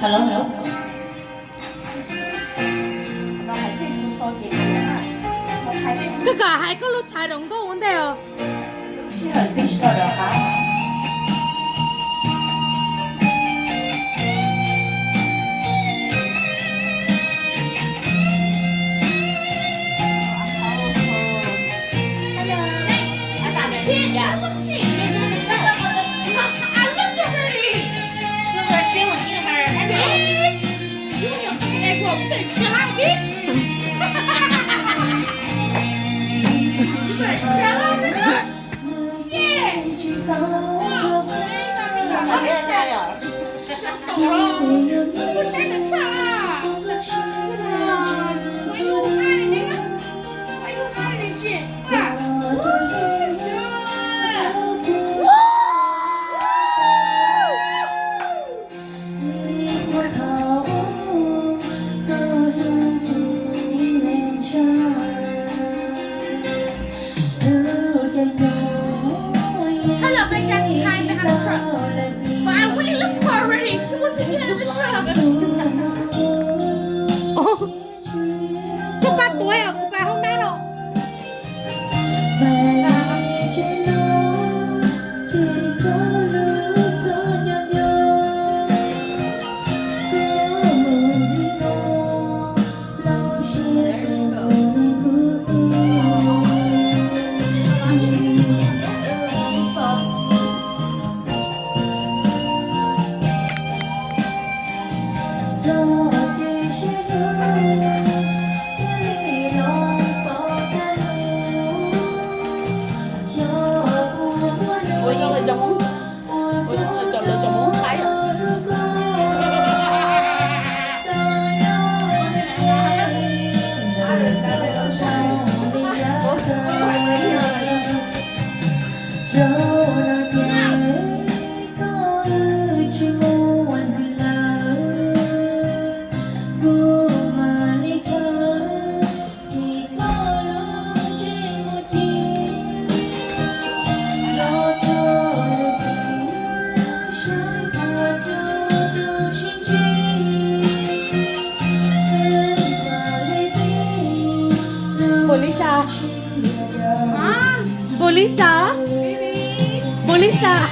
Koj kom hais koj lub thav zoov nkauj ua ntej os. Koj pab tuav os, kuv pab hoob nab no. Npaum li xav, npaum li xav, npaum li xav.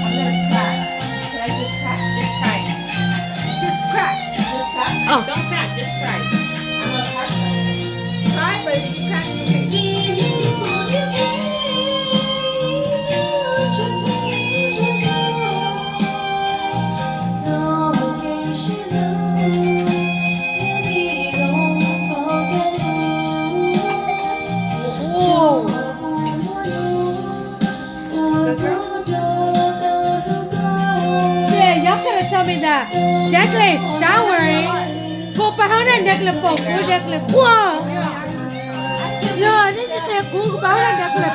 I'm gonna crack. Should I just crack? Just try it. Just crack. Just crack? Oh. Don't crack, just try. I'm gonna crack it. Try, but if you crack, you can. Ua, yog koj los txog me ntawd, Declan shower, kuv pab hoob nab Declan pom kuv Declan quaj. Yog nej tsis qhia kuv, kuv pab hoob nab Declan